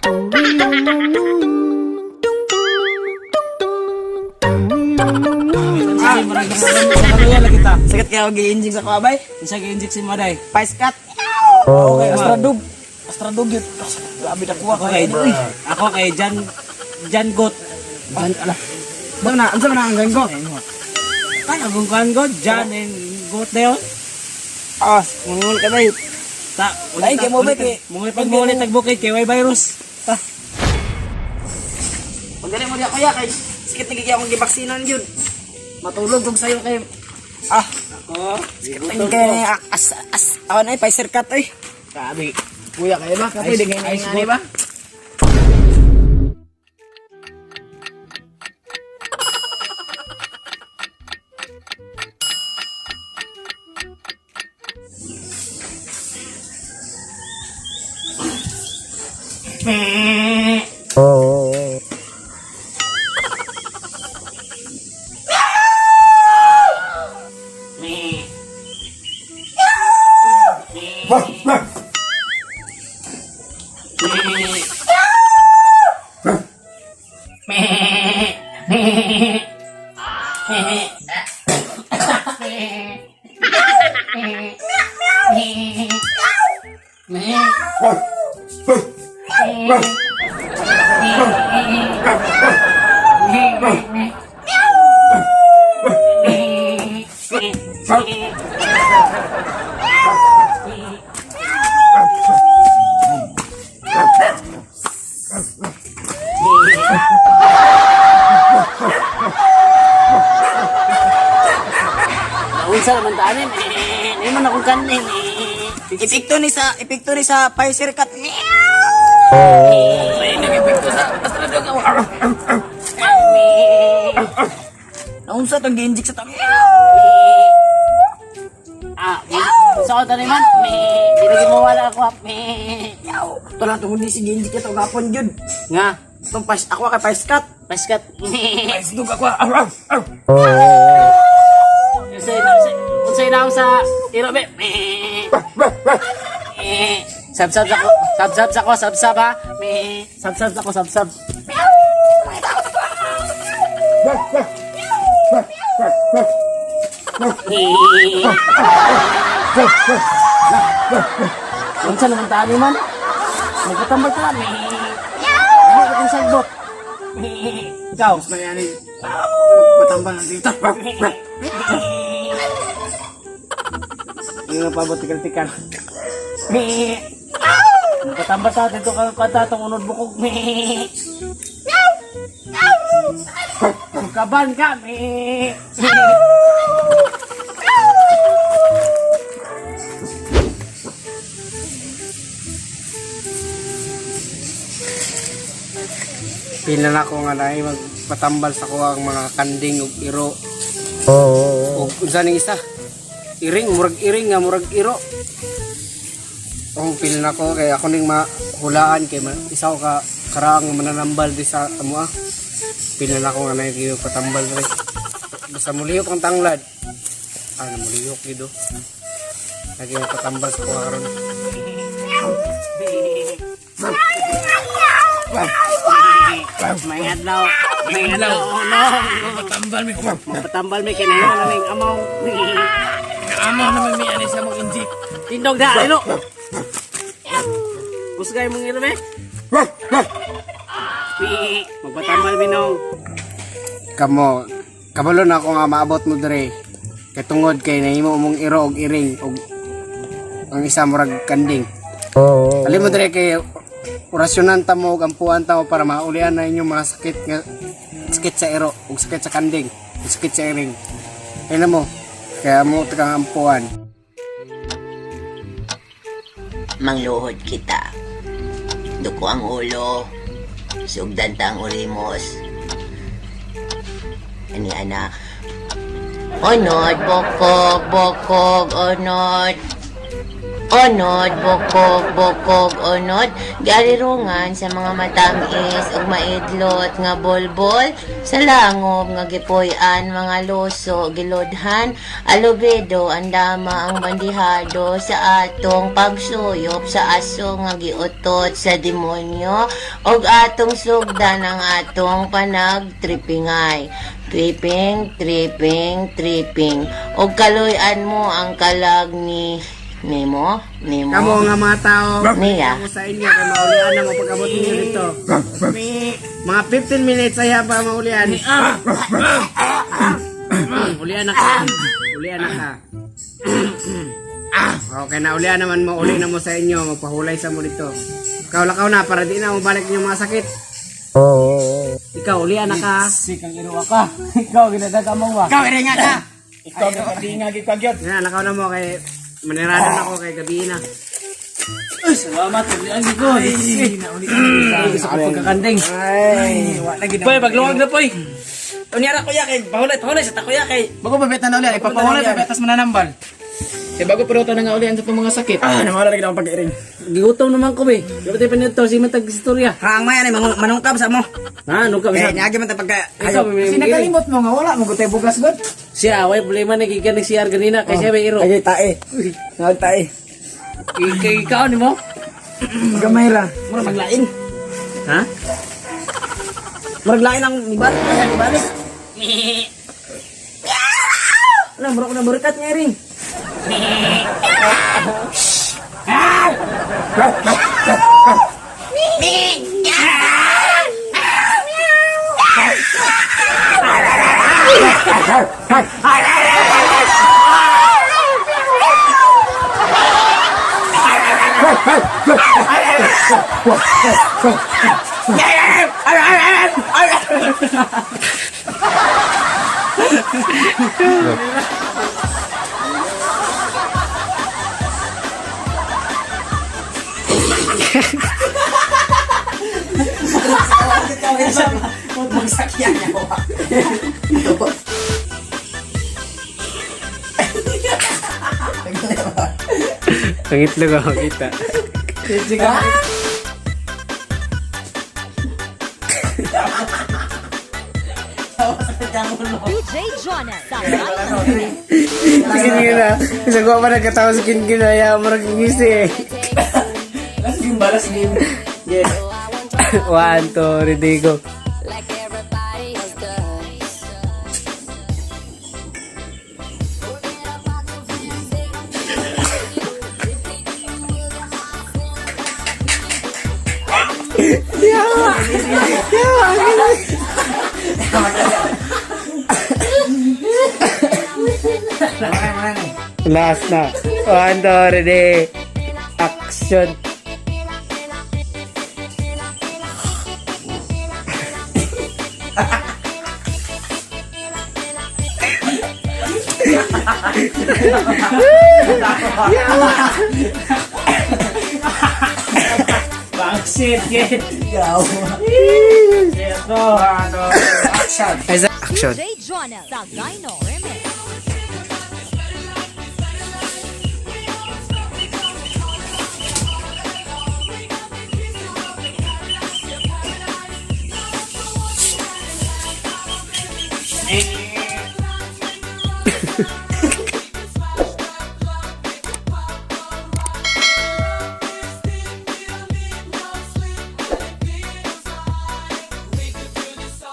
Vlogs. Ah, murag sa lagi ta. Sakit kaya og gi-inject sa kuabay. Unsa gi-inject si Maday? Pice cut. Okay, ma. Astradog. Astradog yun. Ah, grabe na kuha Ako kay ako kay Jan Jan Got. Jan ala. Unsa man na, unsa man na ang ganggo? Kan akong kan God Jan and Got na yun. Ah, mungol ka bay. Ta, Ay, kay mo ba, kay- Mungol pag mulit tagbukid kay way virus. Ta. Pagdali mo diya kuya kay sakit na gigi akong gibaksinan yun. Matulog kog sayo kay ah, Ako, sakit na kay ah, as as ako na Pfizer cut oy. Grabe. Kuya kayo ba? Kapoy di Ice ngay goat. ba? Unsa naman ta ani? Ni man akong kanin. Epekto ni sa Pfizer cut. May nag-epekto sa Astradog ako. Naunsa tong gi-inject sa tong. Ah, sa ko tani man. Di lagi mo wala ako. Ito lang tungod ni si gi-inject ito gapon jud. Nga, Itong pas ako kay Pfizer cut. paskat. Dug ako. Unsay unsay na sa iro be. Sabsab sa ko, sabsab sa ko, sabsab ha. Sabsab sa ko, sabsab. Unsa naman tani man? Magkatambal ta. Ano akong sagbot? Ikaw, Mas mayani. Patambal ng dito. Yung pabot tikal-tikal. Magkatambal ta dito ka kanta tong unod bukog. Kaban ka. Pila na ko nga naay magpatambal sa kuha ang mga kanding ug iro. Ug unsa ning isa? Iring, murag iring nga murag iro. Ang pila na ko kay ako ning mahulaan kay isa ko ka karaang mananambal di sa amoa. Pila na ko nga naay patambal diri. Basta mulihok ang tanglad. Ano mulihok gid oh. Lagi patambal sa kuha karon. May adlaw. May adlaw. No. Magpatambal mi. Magpatambal mi kay nahiwa na ning amaw. Amo naman mi ani sa mong injik. Tindog da ilo. Kusgay mong ilo be. Magpatambal mi nong. Kamo kabalo na ako nga maabot mo dire kay tungod kay nahimo mong iro og iring og ang isa murag kanding. Ali mo dire kay orasyonan ta mo og ampuan ta mo para maulian na inyong mga sakit nga sakit sa iro ug sakit sa kanding ug sakit sa iring. Kaya na mo kaya mo takang ampuan. Mangluhod kita. Duko ang ulo, sugdan ta ang ulimos. Ani anak. Onod, bokog, bokog, onod. Onod, bukog, bukog, onod, gialirungan sa mga matamis ug maidlot nga bolbol, sa langob nga gipuy-an mga luso, gilodhan, alubedo ang dama ang bandihado sa atong pagsuyop sa aso nga giutot sa demonyo ug atong sugdan ang atong panagtripingay. Tripping, tripping, tripping. Ug kaluy-an mo ang kalag ni Nemo, Nemo. Kamo nga mga tao, Niya. ako sa inyo kay maulian na mo pag-abot ninyo dito. Mga 15 minutes ay pa maulian. Ulian na ka. Ulian na ka. Okay na, ulian naman mo, uli na mo sa inyo, magpahulay sa mo dito. Ikaw lakaw na para di na mo balik yung mga sakit. Ikaw, ulian na ka. Sikang iruwa ka. Ikaw ginadaga mo ba? Ikaw iringa ka. Ikaw ginadaga gyud. Yan, lakaw na mo kay manirado na ako kay gabi na. Uy, salamat ulian gyud ko. Ay, sa pagkakanding. Ay, wala gid. Poy, pagluwag na poy. Unya ra kuya kay pahulay pahulay sa ta kuya kay. Bago pa beta na ulit, ipapahulay pa betas mananambal. Kaya bago pero na nga uli ang itong mga sakit. Ah, nawala lagi akong pag-iring. Gigutom naman ko be. Dapat tayo panito si matag istorya. Ha, ang maya ni manungkab sa mo. Ha, nung ka Eh, bisa. niagi man ta pagka Ikaw, may Kasi nakalimot mo nga wala mo gutay bugas god. Siya, way problema na gikan ni CR ganina kay siya may iro. Ay, tae. Nagtae. Tae. Kay ikaw ni mo? Gamay ra. Mura maglain. Ha? Murag lain ang nibalik, kaya nibalik. Ala, murag ko na burikat nga ring. Ang itlog ako kita. DJ Jonas sa Sige na. Isa ko pa nagkatawa sa kin kaya murag ngisi eh. Last game ba? Last game. Yes. One, two, ready, go. Like everybody else does. Last na. One, two, ready. Action. Bangsit, yes. Ito. Action. DJ Jonas sa Dino Remix.